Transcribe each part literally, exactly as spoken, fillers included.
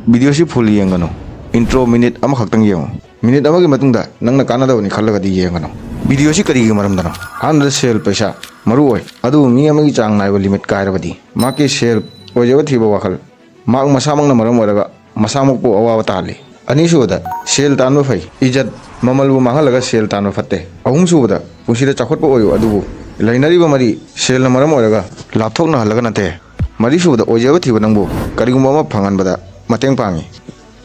Video ꯁꯤ full ꯌꯦꯡꯒꯅꯨ꯫ Intro minute ꯑꯃꯈꯛꯇꯪ ꯌꯦꯡꯉꯨ꯫ Minute ꯑꯃꯒꯤ ꯃꯇꯨꯡꯗ ꯅꯪꯅ ꯀꯥꯟꯅꯗꯕꯅꯤ ꯈꯜꯂꯒꯗꯤ ꯌꯦꯡꯒꯅꯨ꯫ Video ꯁꯤ ꯀꯔꯤꯒꯤ ꯃꯔꯝꯗꯅꯣ? ꯑꯍꯥꯟꯕꯗ ꯁꯦꯜ ꯄꯩꯁꯥ ꯃꯔꯨ ꯑꯣꯏ, ꯑꯗꯨꯕꯨ ꯃꯤ ꯑꯃꯒꯤ ꯆꯥꯡ ꯅꯥꯏꯕ limit ꯀꯥꯏꯔꯕꯗꯤ ꯃꯍꯥꯛꯀꯤ ꯁꯦꯜ ꯑꯣꯏꯖꯕ ꯊꯤꯕ ꯋꯥꯈꯜ, ꯃꯍꯥꯛ ꯃꯁꯥꯃꯛꯅ ꯃꯔꯝ ꯑꯣꯏꯔꯒ ꯃꯁꯥꯃꯛꯄꯨ ꯑꯋꯥꯕ ꯇꯥꯍꯜꯂꯤ꯫ ꯑꯅꯤꯁꯨꯕꯗ, ꯁꯦꯜ ꯇꯥꯟꯕ ꯐꯩ, ꯏꯖꯠ, ꯃꯃꯜꯕꯨ ꯃꯥꯡꯍꯜꯂꯒ ꯁꯦꯜ ꯇꯥꯟꯕ ꯐꯠꯇꯦ꯫ ꯑꯍꯨꯝꯁꯨꯕꯗ, ꯄꯨꯟꯁꯤꯗ ꯆꯥꯎꯈꯠꯄ ꯑꯣꯏꯌꯨ, ꯑꯗꯨꯕꯨ ꯂꯩꯅꯔꯤꯕ ꯃꯔꯤ ꯁꯦꯜꯅ ꯃꯔꯝ ꯑꯣꯏꯔꯒ ꯂꯥꯞꯊꯣꯛꯅꯍꯜꯂꯒ ꯅꯠꯇꯦ꯫ ꯃꯔꯤꯁꯨꯕꯗ, ꯑꯣꯏꯖꯕ ꯊꯤꯕ ꯅꯪꯕꯨ ꯀꯔꯤꯒꯨꯝꯕ ꯑꯃ ꯐꯪꯍꯟꯕꯗ ꯃꯇꯦꯡ ꯄꯥꯡꯏ,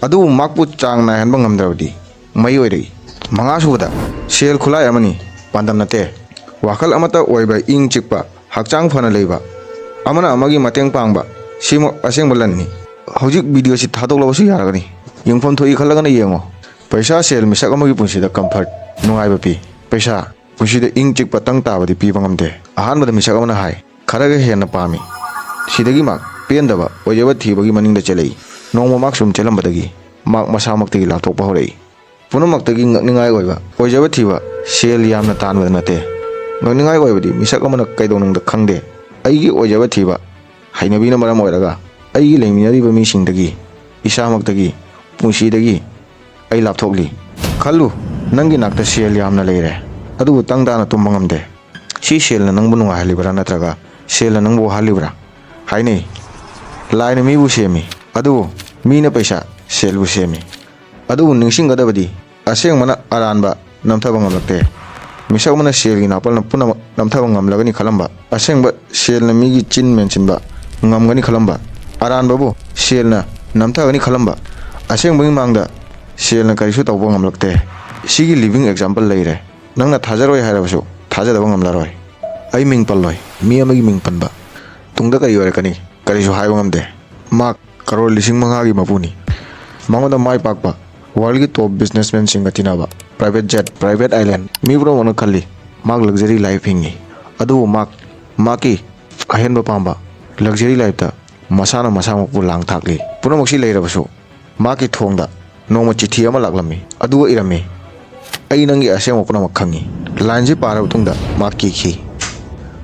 ꯑꯗꯨꯕꯨ ꯃꯍꯥꯛꯄꯨ ꯆꯥꯡ ꯅꯥꯏꯍꯟꯕ ꯉꯝꯗ꯭ꯔꯕꯗꯤ ꯃꯩ ꯑꯣꯏꯔꯛꯏ꯫ ꯃꯉꯥꯁꯨꯕꯗ, ꯁꯦꯜ ꯈꯨꯠꯂꯥꯏ ꯑꯃꯅꯤ, ꯄꯥꯟꯗꯝ ꯅꯠꯇꯦ꯫ ꯋꯥꯈꯜ ꯑꯃꯠꯇ ꯑꯣꯏꯕ, ꯏꯪ ꯆꯤꯛꯄ, ꯍꯛꯆꯥꯡ ꯐꯅ ꯂꯩꯕ, ꯑꯃꯅ ꯑꯃꯒꯤ ꯃꯇꯦꯡ ꯄꯥꯡꯕ, ꯁꯤꯃꯛ ꯑꯁꯦꯡꯕ ꯂꯟꯅꯤ꯫ ꯍꯧꯖꯤꯛ video ꯁꯤ ꯊꯥꯗꯣꯛꯂꯕꯁꯨ ꯌꯥꯔꯒꯅꯤ, ꯌꯦꯡꯐꯝ ꯊꯣꯛꯏ ꯈꯜꯂꯒꯅ ꯌꯦꯡꯉꯣ꯫ ꯄꯩꯁꯥ, ꯁꯦꯜ, ꯃꯤꯁꯛ ꯑꯃꯒꯤ ꯄꯨꯟꯁꯤꯗ comfort, ꯅꯨꯡꯉꯥꯏꯕ ꯄꯤ꯫ ꯄꯩꯁꯥ, ꯄꯨꯟꯁꯤꯗ ꯏꯪ ꯆꯤꯛꯄ ꯇꯪ ꯇꯥꯕꯗꯤ ꯄꯤꯕ ꯉꯝꯗꯦ꯫ ꯑꯍꯥꯟꯕꯗ ꯃꯤꯁꯛ ꯑꯃꯅ ꯍꯥꯏ, "ꯈꯔꯒ ꯍꯦꯟꯅ ꯄꯥꯝꯃꯤ"꯫ ꯁꯤꯗꯒꯤ ꯃꯍꯥꯛ ꯄꯦꯟꯗꯕ, ꯑꯣꯏꯖꯕ ꯊꯤꯕꯒꯤ ꯃꯅꯤꯡꯗ ꯆꯦꯜꯂꯛꯏ꯫ ꯅꯣꯡꯃ ꯃꯍꯥꯛ ꯁꯨꯝ ꯆꯦꯜꯂꯝꯕꯗꯒꯤ ꯃꯍꯥꯛ ꯃꯁꯥꯃꯛꯇꯒꯤ ꯂꯥꯞꯊꯣꯛꯄ ꯍꯧꯔꯛꯏ꯫ ꯄꯨꯝꯅꯃꯛꯇꯒꯤ ꯉꯛꯅꯤꯡꯉꯥꯏ ꯑꯣꯏꯕ ꯑꯣꯏꯖꯕ ꯊꯤꯕ ꯁꯦꯜ ꯌꯥꯝꯅ ꯇꯥꯟꯕꯗ ꯅꯠꯇꯦ꯫ ꯉꯛꯅꯤꯡꯉꯥꯏ ꯑꯣꯏꯕꯗꯤ ꯃꯤꯁꯛ ꯑꯃꯅ ꯀꯩꯗꯧꯅꯨꯡꯗ ꯈꯪꯗꯦ꯫ ꯑꯩꯒꯤ ꯑꯣꯏꯖꯕ ꯊꯤꯕ ꯍꯩꯅꯕꯤꯅ ꯃꯔꯝ ꯑꯣꯏꯔꯒ ꯑꯩꯒꯤ ꯂꯩꯃꯤꯟꯅꯔꯤꯕ ꯃꯤꯁꯤꯡꯗꯒꯤ, ꯏꯁꯥꯃꯛꯇꯒꯤ, ꯄꯨꯟꯁꯤꯗꯒꯤ ꯑꯩ ꯂꯥꯞꯊꯣꯛꯂꯤ꯫ ꯈꯜꯂꯨ, ꯅꯪꯒꯤ ꯅꯥꯛꯇ ꯁꯦꯜ ꯌꯥꯝꯅ ꯂꯩꯔꯦ, ꯑꯗꯨꯕꯨ ꯇꯪ ꯇꯥꯅ ꯇꯨꯝꯕ ꯉꯝꯗꯦ꯫ ꯁꯤ ꯁꯦꯜꯅ ꯅꯪꯕꯨ ꯅꯨꯡꯉꯥꯏꯍꯜꯂꯤꯕ꯭ꯔꯥ ꯅꯠꯇ꯭ꯔꯒ ꯁꯦꯜꯅ ꯅꯪꯕꯨ ꯋꯥꯍꯜꯂꯤꯕ꯭ꯔꯥ? ꯍꯥꯏꯅꯩ, "ꯂꯥꯏꯅ ꯃꯤꯕꯨ ꯁꯦꯝꯃꯤ, ꯑꯗꯨꯕꯨ ꯃꯤꯅ ꯄꯩꯁꯥ, ꯁꯦꯜꯕꯨ ꯁꯦꯝꯃꯤ"꯫ ꯑꯗꯨꯕꯨ ꯅꯤꯡꯁꯤꯡꯒꯗꯕꯗꯤ, ꯑꯁꯦꯡꯕꯅ ꯑꯔꯥꯟꯕ ꯅꯝꯊꯕ ꯉꯝꯂꯛꯇꯦ꯫ ꯃꯤꯁꯛ ꯑꯃꯅ ꯁꯦꯜꯒꯤ ꯅꯥꯄꯜꯅ ꯄꯨꯝꯅꯃꯛ ꯅꯝꯊꯕ ꯉꯝꯂꯒꯅꯤ ꯈꯜꯂꯝꯕ, ꯑꯁꯦꯡꯕ ꯁꯦꯜꯅ ꯃꯤꯒꯤ ꯆꯤꯟ ꯃꯦꯟꯁꯤꯟꯕ ꯉꯝꯒꯅꯤ ꯈꯜꯂꯝꯕ, ꯑꯔꯥꯟꯕꯕꯨ ꯁꯦꯜꯅ ꯅꯝꯊꯒꯅꯤ ꯈꯜꯂꯝꯕ, ꯑꯁꯦꯡꯕꯒꯤ ꯃꯥꯡꯗ ꯁꯦꯜꯅ ꯀꯔꯤꯁꯨ ꯇꯧꯕ ꯉꯝꯂꯛꯇꯦ꯫ ꯁꯤꯒꯤ living example ꯂꯩꯔꯦ꯫ ꯅꯪꯅ ꯊꯥꯖꯔꯣꯏ ꯍꯥꯏꯔꯕꯁꯨ ꯊꯥꯖꯗꯕ ꯉꯝꯂꯔꯣꯏ꯫ ꯑꯩ ꯃꯤꯡ ꯄꯜꯂꯣꯏ꯫ ꯃꯤ ꯑꯃꯒꯤ ꯃꯤꯡ ꯄꯟꯕ꯫ ꯇꯨꯡꯗ ꯀꯔꯤ ꯑꯣꯏꯔꯛꯀꯅꯤ? ꯀꯔꯤꯁꯨ ꯍꯥꯏꯕ ꯉꯝꯗꯦ꯫ ꯃꯍꯥꯛ ꯀꯔꯣꯔ ꯂꯤꯁꯤꯡ ꯃꯉꯥꯒꯤ ꯃꯄꯨꯅꯤ꯫ ꯃꯉꯣꯟꯗ ꯃꯥꯏ ꯄꯥꯛꯄ, worldꯒꯤ top businessmanꯁꯤꯡꯒ ꯇꯤꯟꯅꯕ, private jet, private island, ꯃꯤ ꯄꯨꯝꯅꯃꯛꯅ ꯈꯜꯂꯤ ꯃꯍꯥꯛ luxury life ꯍꯤꯡꯉꯤ꯫ ꯑꯗꯨꯕꯨ ꯃꯍꯥꯛ, ꯃꯍꯥꯛꯀꯤ ꯑꯍꯦꯟꯕ ꯄꯥꯝꯕ, luxury lifeꯇ ꯃꯁꯥꯅ ꯃꯁꯥꯃꯛꯄꯨ ꯂꯥꯡ ꯊꯥꯛꯂꯤ꯫ ꯄꯨꯝꯅꯃꯛꯁꯤ ꯂꯩꯔꯕꯁꯨ, ꯃꯍꯥꯛꯀꯤ ꯊꯣꯡꯗ ꯅꯣꯡꯃ ꯆꯤꯊꯤ ꯑꯃ ꯂꯥꯛꯂꯝꯃꯤ꯫ ꯑꯗꯨꯒ ꯏꯔꯝꯃꯤ, "ꯑꯩ ꯅꯪꯒꯤ ꯑꯁꯦꯡꯕ ꯄꯨꯝꯅꯃꯛ ꯈꯪꯉꯤ"꯫ Lineꯁꯤ ꯄꯥꯔꯕ ꯃꯇꯨꯡꯗ ꯃꯍꯥꯛ ꯀꯤꯈꯤ꯫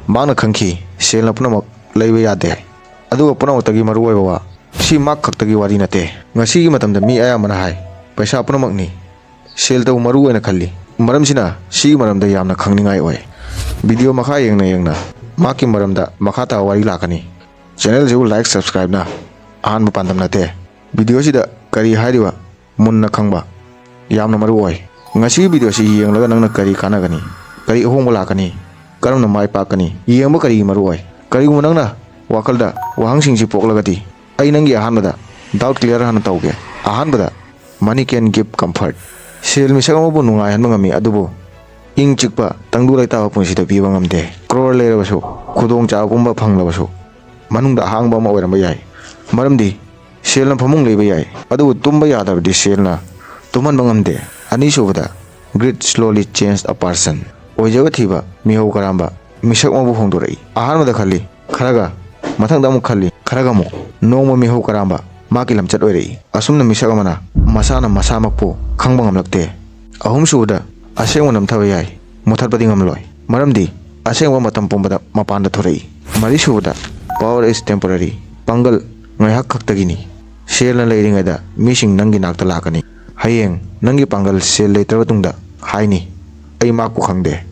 ꯃꯍꯥꯛꯅ ꯈꯪꯈꯤ, ꯁꯦꯜꯅ ꯄꯨꯝꯅꯃꯛ ꯂꯩꯕ ꯌꯥꯗꯦ꯫ ꯑꯗꯨꯒ ꯄꯨꯝꯅꯃꯛꯇꯒꯤ ꯃꯔꯨꯑꯣꯏꯕ ꯋꯥ, ꯁꯤ ꯃꯥꯛ ꯈꯛꯇꯒꯤ ꯋꯥꯔꯤ ꯅꯠꯇꯦ꯫ ꯉꯁꯤꯒꯤ ꯃꯇꯝꯗ ꯃꯤ ꯑꯌꯥꯝꯕꯅ ꯍꯥꯏ, ꯄꯩꯁꯥ ꯄꯨꯝꯅꯃꯛꯅꯤ ꯁꯦꯜ ꯇꯧꯕ ꯃꯔꯨ ꯑꯣꯏꯅ ꯈꯜꯂꯤ꯫ ꯃꯔꯝꯁꯤꯅ ꯁꯤꯒꯤ ꯃꯔꯝꯗ ꯌꯥꯝꯅ ꯈꯪꯅꯤꯡꯉꯥꯏ ꯑꯣꯏ꯫ ꯚꯤꯗꯤꯑꯣ ꯃꯈꯥ ꯌꯦꯡꯅ ꯌꯦꯡꯅ ꯃꯥꯛꯀꯤ ꯃꯔꯝꯗ ꯃꯈꯥ ꯇꯥꯕ ꯋꯥꯔꯤ ꯂꯥꯛꯀꯅꯤ꯫ ꯆꯦꯅꯦꯜꯁꯤꯕꯨ ꯂꯥꯏꯛ, ꯁꯕꯁꯀ꯭ꯔꯥꯏꯕꯅ ꯑꯍꯥꯟꯕ ꯄꯥꯟꯗꯝ ꯅꯠꯇꯦ꯫ ꯚꯤꯗꯤꯑꯣꯁꯤꯗ ꯀꯔꯤ ꯍꯥꯏꯔꯤꯕ ꯃꯨꯟꯅ ꯈꯪꯕ ꯌꯥꯝꯅ ꯃꯔꯨ ꯑꯣꯏ꯫ ꯉꯁꯤꯒꯤ ꯚꯤꯗꯤꯑꯣꯁꯤ ꯌꯦꯡꯂꯒ ꯅꯪꯅ ꯀꯔꯤ ꯀꯥꯟꯅꯒꯅꯤ? ꯀꯔꯤ ꯑꯍꯣꯡꯕ ꯂꯥꯛꯀꯅꯤ? ꯀꯔꯝꯅ ꯃꯥꯏ ꯄꯥꯛꯀꯅꯤ? ꯌꯦꯡꯕ ꯀꯔꯤꯒꯤ ꯃꯔꯨ ꯑꯣꯏ? ꯀꯔꯤꯒꯨꯝꯕ ꯅꯪꯅ ꯋꯥꯈꯜꯗ ꯋꯥꯍꯪꯁꯤꯡꯁꯤ ꯄꯣꯛꯂꯒꯗꯤ, ꯑꯩ ꯅꯪꯒꯤ ꯑꯍꯥꯟꯕꯗ doubt clear ꯍꯥꯟꯅ ꯇꯧꯒꯦ꯫ ꯑꯍꯥꯟꯕꯗ, money can give comfort꯫ ꯁꯦꯜ ꯃꯤꯁꯛ ꯑꯃꯕꯨ ꯅꯨꯡꯉꯥꯏꯍꯟꯕ ꯉꯝꯃꯤ, ꯑꯗꯨꯕꯨ ꯏꯪ ꯆꯤꯛꯄ, ꯇꯪꯗꯨ ꯂꯩꯇꯥꯕ ꯄꯨꯟꯁꯤꯗ ꯄꯤꯕ ꯉꯝꯗꯦ꯫ ꯀ꯭ꯔꯣꯔ ꯂꯩꯔꯕꯁꯨ, ꯈꯨꯗꯣꯡꯆꯥꯕ ꯄꯨꯝꯕ ꯐꯪꯂꯕꯁꯨ, ꯃꯅꯨꯡꯗ ꯑꯍꯥꯡꯕ ꯑꯃ ꯑꯣꯏꯔꯝꯕ ꯌꯥꯏ꯫ ꯃꯔꯝꯗꯤ ꯁꯦꯜꯅ ꯐꯃꯨꯡ ꯂꯩꯕ ꯌꯥꯏ, ꯑꯗꯨꯕꯨ ꯇꯨꯝꯕ ꯌꯥꯗꯕꯗꯤ ꯁꯦꯜꯅ ꯇꯨꯝꯍꯟꯕ ꯉꯝꯗꯦ꯫ ꯑꯅꯤꯁꯨꯕꯗ, greed slowly change a person꯫ ꯑꯣꯏꯖꯕ ꯊꯤꯕ, ꯃꯤꯍꯧ ꯀꯔꯥꯝꯕ ꯃꯤꯁꯛ ꯑꯃꯕꯨ ꯍꯣꯡꯗꯣꯔꯛꯏ꯫ ꯑꯍꯥꯟꯕꯗ ꯈꯜꯂꯤ, ꯈꯔꯒ, ꯃꯊꯪꯗ ꯑꯃꯨꯛ ꯈꯜꯂꯤ, ꯈꯔꯒ ꯑꯃꯨꯛ꯫ ꯅꯣꯡꯃ ꯃꯤꯍꯧ ꯀꯔꯥꯝꯕ ꯃꯥꯒꯤ ꯂꯝꯆꯠ ꯑꯣꯏꯔꯛꯏ꯫ ꯑꯁꯨꯝꯅ ꯃꯤꯁꯛ ꯑꯃꯅ ꯃꯁꯥꯅ ꯃꯁꯥꯃꯛꯄꯨ ꯈꯪꯕ ꯉꯝꯂꯛꯇꯦ꯫ ꯑꯍꯨꯝꯁꯨꯕꯗ, ꯑꯁꯦꯡꯕ ꯅꯝꯊꯕ ꯌꯥꯏ, ꯃꯨꯊꯠꯄꯗꯤ ꯉꯝꯂꯣꯏ꯫ ꯃꯔꯝꯗꯤ ꯑꯁꯦꯡꯕ ꯃꯇꯝ ꯄꯨꯝꯕꯗ ꯃꯄꯥꯟꯗ ꯊꯣꯔꯛꯏ꯫ ꯃꯔꯤꯁꯨꯕꯗ, power is temporary꯫ ꯄꯥꯡꯒꯜ ꯉꯥꯏꯍꯥꯛ ꯈꯛꯇꯒꯤꯅꯤ꯫ ꯁꯦꯜꯅ ꯂꯩꯔꯤꯉꯩꯗ ꯃꯤꯁꯤꯡ ꯅꯪꯒꯤ ꯅꯥꯛꯇ ꯂꯥꯛꯀꯅꯤ꯫ ꯍꯌꯦꯡ ꯅꯪꯒꯤ ꯄꯥꯡꯒꯜ ꯁꯦꯜ ꯂꯩꯇ꯭ꯔꯕ ꯇꯨꯡꯗ ꯍꯥꯏꯅꯤ, "ꯑꯩ ꯃꯥꯛꯄꯨ ꯈꯪꯗꯦ"꯫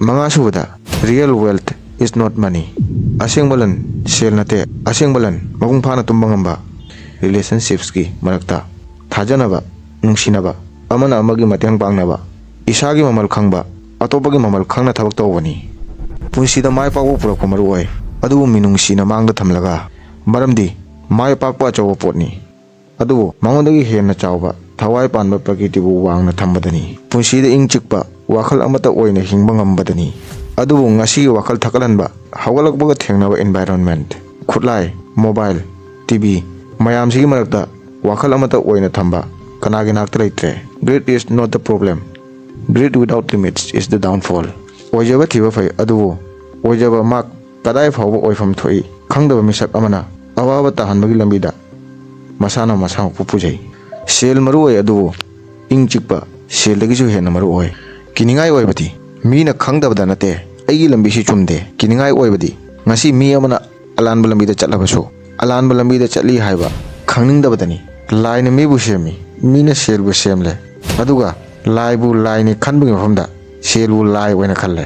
ꯃꯉꯥꯁꯨꯕꯗ, real wealth is not money꯫ ꯑꯁꯦꯡꯕ ꯂꯟ ꯁꯦꯜ ꯅꯠꯇꯦ꯫ ꯑꯁꯦꯡꯕ ꯂꯟ ꯃꯄꯨꯡ ꯐꯥꯅ ꯇꯨꯝꯕ ꯉꯝꯕ relationships ꯀꯤ ꯃꯔꯛꯇ ꯊꯥꯖꯅꯕ, ꯅꯨꯡꯁꯤꯅꯕ, ꯑꯃꯅ ꯑꯃꯒꯤ ꯃꯇꯦꯡ ꯄꯥꯡꯅꯕ, ꯏꯁꯥꯒꯤ ꯃꯃꯜ ꯈꯪꯕ, ꯑꯇꯣꯞꯄꯒꯤ ꯃꯃꯜ ꯈꯪꯅ ꯊꯕꯛ ꯇꯧꯕꯅꯤ꯫ ꯄꯨꯟꯁꯤꯗ ꯃꯥꯏ ꯄꯥꯛꯄ ꯄꯨꯔꯛꯄ ꯃꯔꯨ ꯑꯣꯏ, ꯑꯗꯨꯕꯨ ꯃꯤꯅꯨꯡꯁꯤꯅ ꯃꯥꯡꯗ ꯊꯝꯂꯒ, ꯃꯔꯝꯗꯤ ꯃꯥꯏ ꯄꯥꯛꯄ ꯑꯆꯧꯕ ꯄꯣꯠꯅꯤ꯫ ꯑꯗꯨꯕꯨ ꯃꯉꯣꯟꯗꯒꯤ ꯍꯦꯟꯅ ꯆꯥꯎꯕ ꯊꯋꯥꯏ ꯄꯥꯟꯕ ꯄ꯭ꯔꯀꯤꯇꯤꯕꯨ ꯋꯥꯡꯅ ꯊꯝꯕꯗꯅꯤ꯫ ꯄꯨꯟꯁꯤꯗ ꯏꯪ ꯆꯤꯛꯄ ꯋꯥꯈꯜ ꯑꯃꯠꯇ ꯑꯣꯏꯅ ꯍꯤꯡꯕ ꯉꯝꯕꯗꯅꯤ꯫ ꯑꯗꯨꯕꯨ ꯉꯁꯤꯒꯤ ꯋꯥꯈꯜ ꯊꯛꯀꯠꯍꯟꯕ, ꯍꯧꯒꯠꯂꯛꯄꯒ ꯊꯦꯡꯅꯕ environment, ꯈꯨꯠꯂꯥꯏ, mobile, TV, ꯃꯌꯥꯝꯁꯤꯒꯤ ꯃꯔꯛꯇ ꯋꯥꯈꯜ ꯑꯃꯠꯇ ꯑꯣꯏꯅ ꯊꯝꯕ ꯀꯅꯥꯒꯤ ꯅꯥꯛꯇ ꯂꯩꯇ꯭ꯔꯦ꯫ Greed is not the problem. Greed without limits is the downfall. ꯑꯣꯏꯖꯕ ꯊꯤꯕ ꯐꯩ, ꯑꯗꯨꯕꯨ ꯑꯣꯏꯖꯕ ꯃꯥꯛ ꯀꯗꯥꯏ ꯐꯥꯎꯕ ꯑꯣꯏꯐꯝ ꯊꯣꯛꯏ ꯈꯪꯗꯕ ꯃꯤꯁꯛ ꯑꯃꯅ ꯑꯋꯥꯕ ꯇꯥꯍꯟꯕꯒꯤ ꯂꯝꯕꯤꯗ ꯃꯁꯥꯅ ꯃꯁꯥꯃꯛꯄꯨ ꯄꯨꯖꯩ꯫ ꯁꯦꯜ ꯃꯔꯨ ꯑꯣꯏ, ꯑꯗꯨꯕꯨ ꯏꯪ ꯆꯤꯛꯄ ꯁꯦꯜꯗꯒꯤꯁꯨ ꯍꯦꯟꯅ ꯃꯔꯨ ꯑꯣꯏ꯫ ꯀꯤꯅꯤꯡꯉꯥꯏ ꯑꯣꯏꯕꯗꯤ ꯃꯤꯅ ꯈꯪꯗꯕꯗ ꯅꯠꯇꯦ, ꯑꯩꯒꯤ ꯂꯝꯕꯤꯁꯤ ꯆꯨꯝꯗꯦ꯫ ꯀꯤꯅꯤꯡꯉꯥꯏ ꯑꯣꯏꯕꯗꯤ ꯉꯁꯤ ꯃꯤ ꯑꯃꯅ ꯑꯂꯥꯟꯕ ꯂꯝꯕꯤꯗ ꯆꯠꯂꯕꯁꯨ, ꯑꯂꯥꯟꯕ ꯂꯝꯕꯤꯗ ꯆꯠꯂꯤ ꯍꯥꯏꯕ ꯈꯪꯅꯤꯡꯗꯕꯗꯅꯤ꯫ ꯂꯥꯏꯅ ꯃꯤꯕꯨ ꯁꯦꯝꯃꯤ, ꯃꯤꯅ ꯁꯦꯜꯕꯨ ꯁꯦꯝꯂꯦ, ꯑꯗꯨꯒ ꯂꯥꯏꯕꯨ ꯂꯥꯏꯅꯤ ꯈꯟꯕꯒꯤ ꯃꯐꯝꯗ ꯁꯦꯜꯕꯨ ꯂꯥꯏ ꯑꯣꯏꯅ ꯈꯜꯂꯦ꯫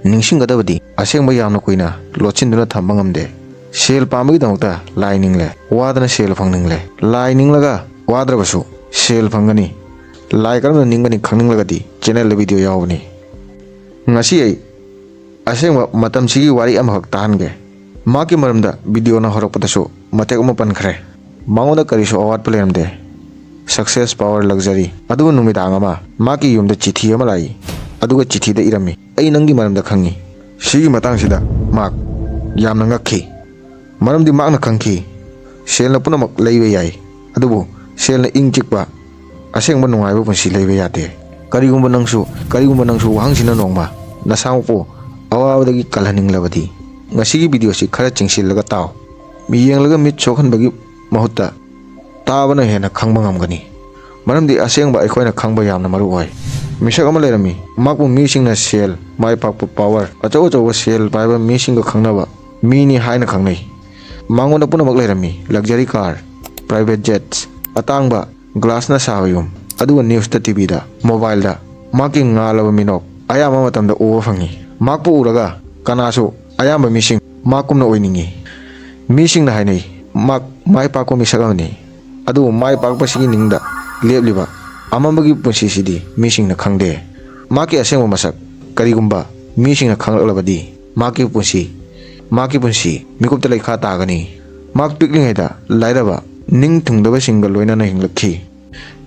ꯅꯤꯡꯁꯤꯡꯒꯗꯕꯗꯤ ꯑꯁꯦꯡꯕ ꯌꯥꯝꯅ ꯀꯨꯏꯅ ꯂꯣꯠꯁꯤꯟꯗꯨꯅ ꯊꯝꯕ ꯉꯝꯗꯦ꯫ ꯁꯦꯜ ꯄꯥꯝꯕꯒꯤꯗꯃꯛꯇ ꯂꯥꯏ ꯅꯤꯡꯂꯦ, ꯋꯥꯗꯅ ꯁꯦꯜ ꯐꯪꯅꯤꯡꯂꯦ꯫ ꯂꯥꯏ ꯅꯤꯡꯂꯒ ꯋꯥꯗ꯭ꯔꯕꯁꯨ ꯁꯦꯜ ꯐꯪꯒꯅꯤ꯫ ꯂꯥꯏ ꯀꯔꯝꯅ ꯅꯤꯡꯒꯅꯤ ꯈꯪꯅꯤꯡꯂꯒꯗꯤ ꯆꯦꯅꯦꯜꯗ ꯚꯤꯗꯤꯑꯣ ꯌꯥꯎꯕꯅꯤ꯫ ꯉꯁꯤ ꯑꯩ ꯑꯁꯦꯡꯕ ꯃꯇꯝꯁꯤꯒꯤ ꯋꯥꯔꯤ ꯑꯃꯈꯛ ꯇꯥꯍꯟꯒꯦ꯫ ꯃꯍꯥꯛꯀꯤ ꯃꯔꯝꯗ ꯚꯤꯗꯤꯑꯣꯅ ꯍꯧꯔꯛꯄꯗꯁꯨ ꯃꯇꯦꯛ ꯑꯃ ꯄꯟꯈ꯭ꯔꯦ꯫ ꯃꯉꯣꯟꯗ ꯀꯔꯤꯁꯨ ꯑꯋꯥꯠꯄ ꯂꯩꯔꯝꯗꯦ꯫ Success, power, luxury꯫ ꯑꯗꯨꯒ ꯅꯨꯃꯤꯗꯥꯡ ꯑꯃ ꯃꯍꯥꯛꯀꯤ ꯌꯨꯝꯗ ꯆꯤꯊꯤ ꯑꯃ ꯂꯥꯛꯏ꯫ ꯑꯗꯨꯒ ꯆꯤꯊꯤꯗ ꯏꯔꯝꯃꯤ, "ꯑꯩ ꯅꯪꯒꯤ ꯃꯔꯝꯗ ꯈꯪꯉꯤ꯫" ꯁꯤꯒꯤ ꯃꯇꯥꯡꯁꯤꯗ ꯃꯍꯥꯛ ꯌꯥꯝꯅ ꯉꯛꯈꯤ꯫ ꯃꯔꯝꯗꯤ ꯃꯍꯥꯛꯅ ꯈꯪꯈꯤ, ꯁꯦꯜꯅ ꯄꯨꯝꯅꯃꯛ ꯂꯩꯕ ꯌꯥꯏ, ꯑꯗꯨꯕꯨ ꯁꯦꯜꯅ ꯏꯪ ꯆꯤꯛꯄ ꯑꯁꯦꯡꯕ ꯅꯨꯡꯉꯥꯏꯕ ꯄꯨꯟꯁꯤ ꯂꯩꯕ ꯌꯥꯗꯦ꯫ ꯀꯔꯤꯒꯨꯝꯕ ꯅꯪꯁꯨ, ꯀꯔꯤꯒꯨꯝꯕ ꯅꯪꯁꯨ ꯋꯥꯍꯪꯁꯤꯅ ꯅꯣꯡꯃ ꯅꯁꯥꯃꯛꯄꯨ ꯑꯋꯥꯕꯗꯒꯤ ꯀꯜꯍꯟꯅꯤꯡꯂꯕꯗꯤ, ꯉꯁꯤꯒꯤ ꯚꯤꯗꯤꯑꯣꯁꯤ ꯈꯔ ꯆꯤꯡꯁꯤꯜꯂꯒ ꯇꯥꯎ꯫ ꯃꯤ ꯌꯦꯡꯂꯒ ꯃꯤꯠ ꯁꯣꯛꯍꯟꯕꯒꯤ ꯃꯍꯨꯠꯇ ꯇꯥꯕꯅ ꯍꯦꯟꯅ ꯈꯪꯕ ꯉꯝꯒꯅꯤ꯫ ꯃꯔꯝꯗꯤ ꯑꯁꯦꯡꯕ ꯑꯩꯈꯣꯏꯅ ꯈꯪꯕ ꯌꯥꯝꯅ ꯃꯔꯨ ꯑꯣꯏ꯫ ꯃꯤꯁꯛ ꯑꯃ ꯂꯩꯔꯝꯃꯤ, ꯃꯍꯥꯛꯄꯨ ꯃꯤꯁꯤꯡꯅ ꯁꯦꯜ, ꯃꯥꯏ ꯄꯥꯛꯄ, power, ꯑꯆꯧ ꯑꯆꯧꯕ ꯁꯦꯜ ꯄꯥꯏꯕ ꯃꯤꯁꯤꯡꯒ ꯈꯪꯅꯕ ꯃꯤꯅꯤ ꯍꯥꯏꯅ ꯈꯪꯅꯩ꯫ ꯃꯉꯣꯟꯗ ꯄꯨꯝꯅꯃꯛ ꯂꯩꯔꯝꯃꯤ, luxury car, private jets, ꯑꯇꯥꯡꯕ glassꯅ ꯁꯥꯕ ꯌꯨꯝ, ꯑꯗꯨꯒ newsꯇ, TVꯗ, mobileꯗ ꯃꯍꯥꯛꯀꯤ ꯉꯥꯜꯂꯕ ꯃꯤꯅꯣꯛ ꯑꯌꯥꯝꯕ ꯃꯇꯝꯗ ꯎꯕ ꯐꯪꯉꯤ꯫ ꯃꯍꯥꯛꯄꯨ ꯎꯔꯒ ꯀꯅꯥꯁꯨ, ꯑꯌꯥꯝꯕ ꯃꯤꯁꯤꯡ ꯃꯍꯥꯛꯀꯨꯝꯅ ꯑꯣꯏꯅꯤꯡꯉꯤ꯫ ꯃꯤꯁꯤꯡꯅ ꯍꯥꯏꯅꯩ, ꯃꯍꯥꯛ ꯃꯥꯏ ꯄꯥꯛꯄ ꯃꯤꯁꯛ ꯑꯃꯅꯤ꯫ ꯑꯗꯨꯕꯨ ꯃꯥꯏ ꯄꯥꯛꯄꯁꯤꯒꯤ ꯅꯤꯡꯗ ꯂꯦꯞꯂꯤꯕ ꯑꯃꯝꯕꯒꯤ ꯄꯨꯟꯁꯤꯁꯤꯗꯤ ꯃꯤꯁꯤꯡꯅ ꯈꯪꯗꯦ꯫ ꯃꯍꯥꯛꯀꯤ ꯑꯁꯦꯡꯕ ꯃꯁꯛ ꯀꯔꯤꯒꯨꯝꯕ ꯃꯤꯁꯤꯡꯅ ꯈꯪꯂꯛꯂꯕꯗꯤ, ꯃꯍꯥꯛꯀꯤ ꯄꯨꯟꯁꯤ, ꯃꯍꯥꯛꯀꯤ ꯄꯨꯟꯁꯤ ꯃꯤꯀꯨꯞꯇ ꯂꯩꯈꯥ ꯇꯥꯒꯅꯤ꯫ ꯃꯍꯥꯛ ꯄꯤꯛꯂꯤꯉꯩꯗ ꯂꯥꯏꯔꯕ, ꯅꯤꯡ ꯊꯨꯡꯗꯕꯁꯤꯡꯒ ꯂꯣꯏꯅꯅ ꯍꯤꯡꯂꯛꯈꯤ꯫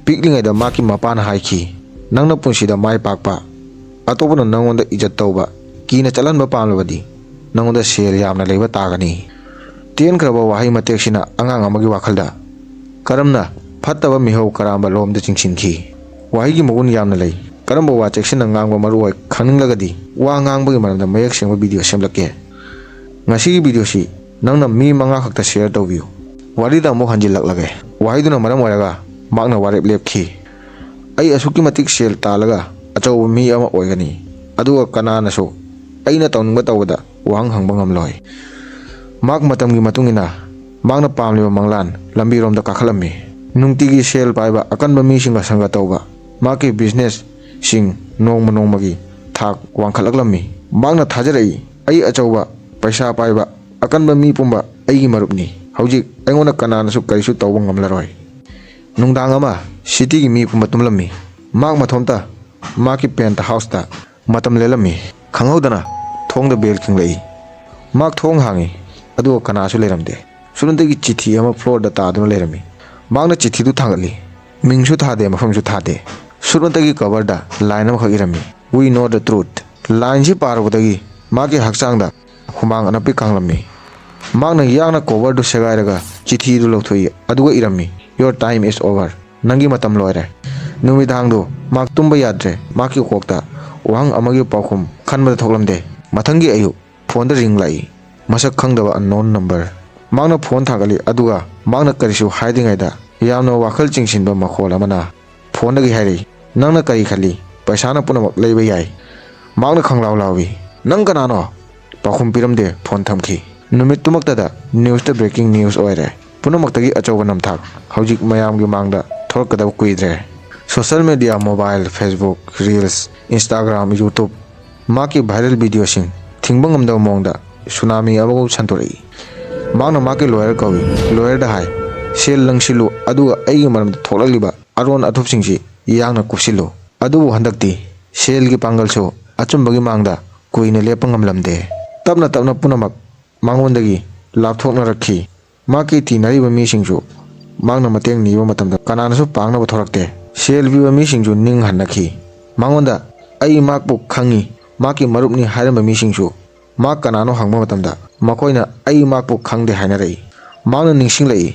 ꯄꯤꯛꯂꯤꯉꯩꯗ ꯃꯍꯥꯛꯀꯤ ꯃꯄꯥꯅ ꯍꯥꯏꯈꯤ, "ꯅꯪꯅ ꯄꯨꯟꯁꯤꯗ ꯃꯥꯏ ꯄꯥꯛꯄ, ꯑꯇꯣꯞꯄꯅ ꯅꯪꯉꯣꯟꯗ ꯏꯖꯠ ꯇꯧꯕ, ꯀꯤꯅ ꯆꯠꯍꯟꯕ ꯄꯥꯝꯂꯕꯗꯤ, ꯅꯪꯉꯣꯟꯗ ꯁꯦꯜ ꯌꯥꯝꯅ ꯂꯩꯕ ꯇꯥꯒꯅꯤ꯫" ꯇꯦꯟꯈ꯭ꯔꯕ ꯋꯥꯍꯩ ꯃꯇꯦꯛꯁꯤꯅ ꯑꯉꯥꯡ ꯑꯃꯒꯤ ꯋꯥꯈꯜꯗ ꯀꯔꯝꯅ ꯐꯠꯇꯕ ꯃꯤꯍꯧ ꯀꯔꯥꯝꯕ ꯂꯣꯝꯗ ꯆꯤꯡꯁꯤꯟꯈꯤ꯫ ꯋꯥꯍꯩꯒꯤ ꯃꯒꯨꯟ ꯌꯥꯝꯅ ꯂꯩ꯫ ꯀꯔꯝꯕ ꯋꯥ ꯆꯦꯛꯁꯤꯟꯅ ꯉꯥꯡꯕ ꯃꯔꯨ ꯑꯣꯏ ꯈꯪꯅꯤꯡꯂꯒꯗꯤ, ꯋꯥ ꯉꯥꯡꯕꯒꯤ ꯃꯔꯝꯗ ꯃꯌꯦꯛ ꯁꯦꯡꯕ ꯚꯤꯗꯤꯑꯣ ꯁꯦꯝꯂꯛꯀꯦ꯫ ꯉꯁꯤꯒꯤ ꯚꯤꯗꯤꯑꯣꯁꯤ ꯅꯪꯅ ꯃꯤ ꯃꯉꯥ ꯈꯛꯇ share ꯇꯧꯕꯤꯌꯨ꯫ ꯋꯥꯔꯤꯗ ꯑꯃꯨꯛ ꯍꯟꯖꯤꯜꯂꯛꯂꯒꯦ꯫ ꯋꯥꯍꯩꯗꯨꯅ ꯃꯔꯝ ꯑꯣꯏꯔꯒ ꯃꯍꯥꯛꯅ ꯋꯥꯔꯦꯞ ꯂꯦꯞꯈꯤ꯫ "ꯑꯩ ꯑꯁꯨꯛꯀꯤ ꯃꯇꯤꯛ ꯁꯦꯜ ꯇꯥꯜꯂꯒ ꯑꯆꯧꯕ ꯃꯤ ꯑꯃ ꯑꯣꯏꯒꯅꯤ, ꯑꯗꯨꯒ ꯀꯅꯥꯅꯁꯨ ꯑꯩꯅ ꯇꯧꯅꯤꯡꯕ ꯇꯧꯕꯗ ꯋꯥꯍꯪ ꯍꯪꯕ ꯉꯝꯂꯣꯏ꯫" ꯃꯍꯥꯛ ꯃꯇꯝꯒꯤ ꯃꯇꯨꯡ ꯏꯟꯅ ꯃꯍꯥꯛꯅ ꯄꯥꯝꯂꯤꯕ ꯃꯪꯂꯥꯟ ꯂꯝꯕꯤꯔꯣꯝꯗ ꯀꯥꯈꯠꯂꯝꯃꯤ꯫ ꯅꯨꯡꯇꯤꯒꯤ ꯁꯦꯜ ꯄꯥꯏꯕ ꯑꯀꯟꯕ ꯃꯤꯁꯤꯡꯒ ꯁꯪꯒ ꯇꯧꯕ, ꯃꯍꯥꯛꯀꯤ ꯕꯤꯖꯤꯅꯦꯁꯁꯤꯡ ꯅꯣꯡꯃ ꯅꯣꯡꯃꯒꯤ ꯊꯥꯛ ꯋꯥꯡꯈꯠꯂꯛꯂꯝꯃꯤ꯫ ꯃꯍꯥꯛꯅ ꯊꯥꯖꯔꯛꯏ, "ꯑꯩ ꯑꯆꯧꯕ, ꯄꯩꯁꯥ ꯄꯥꯏꯕ, ꯑꯀꯟꯕ ꯃꯤ ꯄꯨꯝꯕ ꯑꯩꯒꯤ ꯃꯔꯨꯞꯅꯤ꯫ ꯍꯧꯖꯤꯛ ꯑꯩꯉꯣꯟꯗ ꯀꯅꯥꯅꯁꯨ ꯀꯔꯤꯁꯨ ꯇꯧꯕ ꯉꯝꯂꯔꯣꯏ"꯫ ꯅꯨꯡꯗꯥꯡ ꯑꯃ ꯁꯤꯇꯤꯒꯤ ꯃꯤ ꯄꯨꯝꯕ ꯇꯨꯝꯂꯝꯃꯤ꯫ ꯃꯍꯥꯛ ꯃꯊꯣꯝꯇ ꯃꯍꯥꯛꯀꯤ ꯄꯦꯟꯠ ꯍꯥꯎꯁꯇ ꯃꯇꯝ ꯂꯦꯜꯂꯝꯃꯤ꯫ ꯈꯪꯍꯧꯗꯅ ꯊꯣꯡꯗ ꯕꯦꯜ ꯈꯤꯡꯂꯛꯏ꯫ ꯃꯍꯥꯛ ꯊꯣꯡ ꯍꯥꯡꯉꯤ, ꯑꯗꯨꯒ ꯀꯅꯥꯁꯨ ꯂꯩꯔꯝꯗꯦ꯫ ꯁꯨꯞꯅꯇꯒꯤ ꯆꯤꯊꯤ ꯑꯃ ꯐ꯭ꯂꯣꯔꯗ ꯇꯥꯗꯨꯅ ꯂꯩꯔꯝꯃꯤ꯫ ꯃꯍꯥꯛꯅ ꯆꯤꯊꯤꯗꯨ ꯊꯥꯡꯒꯠꯂꯤ꯫ ꯃꯤꯡꯁꯨ ꯊꯥꯗꯦ, ꯃꯐꯝꯁꯨ ꯊꯥꯗꯦ꯫ ꯁꯨꯞꯅꯇꯒꯤ ꯀꯚꯔꯗ ꯂꯥꯏꯟ ꯑꯃꯈꯛ ꯏꯔꯝꯃꯤ, "We know the truth"꯫ ꯂꯥꯏꯟꯁꯤ ꯄꯥꯔꯨꯕꯗꯒꯤ ꯃꯍꯥꯛꯀꯤ ꯍꯛꯆꯥꯡꯗ ꯍꯨꯃꯥꯡ ꯑꯅꯞꯄꯤ ꯀꯥꯡꯂꯝꯃꯤ꯫ ꯃꯍꯥꯛꯅ ꯌꯥꯡꯅ ꯀꯣꯚꯔꯗꯨ ꯁꯦꯒꯥꯏꯔꯒ ꯆꯤꯊꯤꯗꯨ ꯂꯧꯊꯣꯛꯏ, ꯑꯗꯨꯒ ꯏꯔꯝꯃꯤ, "Your time is over"꯫ ꯅꯪꯒꯤ ꯃꯇꯝ ꯂꯣꯏꯔꯦ꯫ ꯅꯨꯃꯤꯗꯥꯡꯗꯨ ꯃꯍꯥꯛ ꯇꯨꯝꯕ ꯌꯥꯗ꯭ꯔꯦ꯫ ꯃꯍꯥꯛꯀꯤ ꯀꯣꯛꯇ ꯋꯥꯍꯪ ꯑꯃꯒꯤ ꯄꯥꯎꯈꯨꯝ ꯈꯟꯕꯗ ꯊꯣꯛꯂꯝꯗꯦ꯫ ꯃꯊꯪꯒꯤ ꯑꯌꯨꯛ ꯐꯣꯟꯗ ꯔꯤꯡ ꯂꯥꯛꯏ꯫ ꯃꯁꯛ ꯈꯪꯗꯕ unknown number꯫ ꯃꯍꯥꯛꯅ ꯐꯣꯟ ꯊꯥꯡꯒꯠꯂꯤ, ꯑꯗꯨꯒ ꯃꯍꯥꯛꯅ ꯀꯔꯤꯁꯨ ꯍꯥꯏꯗ꯭ꯔꯤꯉꯩꯗ ꯌꯥꯝꯅ ꯋꯥꯈꯜ ꯆꯤꯡꯁꯤꯟꯕ ꯃꯈꯣꯜ ꯑꯃꯅ ꯐꯣꯟꯗꯒꯤ ꯍꯥꯏꯔꯛꯏ, "ꯅꯪꯅ ꯀꯔꯤ ꯈꯜꯂꯤ? ꯄꯩꯁꯥꯅ ꯄꯨꯝꯅꯃꯛ ꯂꯩꯕ ꯌꯥꯏ"꯫ ꯃꯍꯥꯛꯅ ꯈꯪꯂꯥꯎ ꯂꯥꯎꯏ, "ꯅꯪ ꯀꯅꯥꯅꯣ?" ꯄꯥꯎꯈꯨꯝ ꯄꯤꯔꯝꯗꯦ, ꯐꯣꯟ ꯊꯝꯈꯤ꯫ ꯅꯨꯃꯤꯠꯇꯨꯃꯛꯇꯗ ꯅ꯭ꯌꯨꯁꯇ ꯕ꯭ꯔꯦꯀꯤꯡ ꯅ꯭ꯌꯨꯁ ꯑꯣꯏꯔꯦ꯫ ꯄꯨꯝꯅꯃꯛꯇꯒꯤ ꯑꯆꯧꯕ ꯅꯝꯊꯥꯛ ꯍꯧꯖꯤꯛ ꯃꯌꯥꯝꯒꯤ ꯃꯥꯡꯗ ꯊꯣꯔꯛꯀꯗꯕ ꯀꯨꯏꯗ꯭ꯔꯦ꯫ Social media, mobile, Facebook, reels, Instagram, YouTube, ꯃꯍꯥꯛꯀꯤ ꯚꯥꯏꯔꯦꯜ ꯚꯤꯗꯤꯑꯣꯁꯤꯡ ꯊꯤꯡꯕ ꯉꯝꯗꯕ ꯃꯑꯣꯡꯗ ꯁꯨꯅꯥꯃꯤ ꯑꯃꯒꯨꯝ ꯁꯟꯗꯣꯔꯛꯏ꯫ ꯃꯍꯥꯛꯅ ꯃꯍꯥꯛꯀꯤ ꯂꯣꯌꯔ ꯀꯧꯏ꯫ ꯂꯣꯌꯔꯗ ꯍꯥꯏ, "ꯁꯦꯜ ꯂꯪꯁꯤꯜꯂꯨ, ꯑꯗꯨꯒ ꯑꯩꯒꯤ ꯃꯔꯝꯗ ꯊꯣꯛꯂꯛꯂꯤꯕ ꯑꯔꯣꯟ ꯑꯊꯨꯞꯁꯤꯡꯁꯤ ꯌꯥꯡꯅ ꯀꯨꯞꯁꯤꯜꯂꯨ"꯫ ꯑꯗꯨꯕꯨ ꯍꯟꯗꯛꯇꯤ ꯁꯦꯜꯒꯤ ꯄꯥꯡꯒꯜꯁꯨ ꯑꯆꯨꯝꯕꯒꯤ ꯃꯥꯡꯗ ꯀꯨꯏꯅ ꯂꯦꯞꯄ ꯉꯝꯂꯝꯗꯦ꯫ ꯇꯞꯅ ꯇꯞꯅ ꯄꯨꯝꯅꯃꯛ ꯃꯉꯣꯟꯗꯒꯤ ꯂꯥꯞꯊꯣꯛꯅꯔꯛꯈꯤ꯫ ꯃꯍꯥꯛꯀꯤ ꯇꯤꯟꯅꯔꯤꯕ ꯃꯤꯁꯤꯡꯁꯨ ꯃꯍꯥꯛꯅ ꯃꯇꯦꯡ ꯅꯤꯕ ꯃꯇꯝꯗ ꯀꯅꯥꯅꯁꯨ ꯄꯥꯡꯅꯕ ꯊꯣꯔꯛꯇꯦ꯫ ꯁꯦꯜ ꯄꯤꯕ ꯃꯤꯁꯤꯡꯁꯨ ꯅꯤꯡ ꯍꯟꯅꯈꯤ꯫ ꯃꯉꯣꯟꯗ "ꯑꯩ ꯃꯍꯥꯛꯄꯨ ꯈꯪꯏ, ꯃꯍꯥꯛꯀꯤ ꯃꯔꯨꯞꯅꯤ" ꯍꯥꯏꯔꯝꯕ ꯃꯤꯁꯤꯡꯁꯨ ꯃꯍꯥꯛ ꯀꯅꯥꯅꯣ ꯍꯪꯕ ꯃꯇꯝꯗ ꯃꯈꯣꯏꯅ "ꯑꯩ ꯃꯍꯥꯛꯄꯨ ꯈꯪꯗꯦ" ꯍꯥꯏꯅꯔꯛꯏ꯫ ꯃꯍꯥꯛꯅ ꯅꯤꯡꯁꯤꯡꯂꯛꯏ,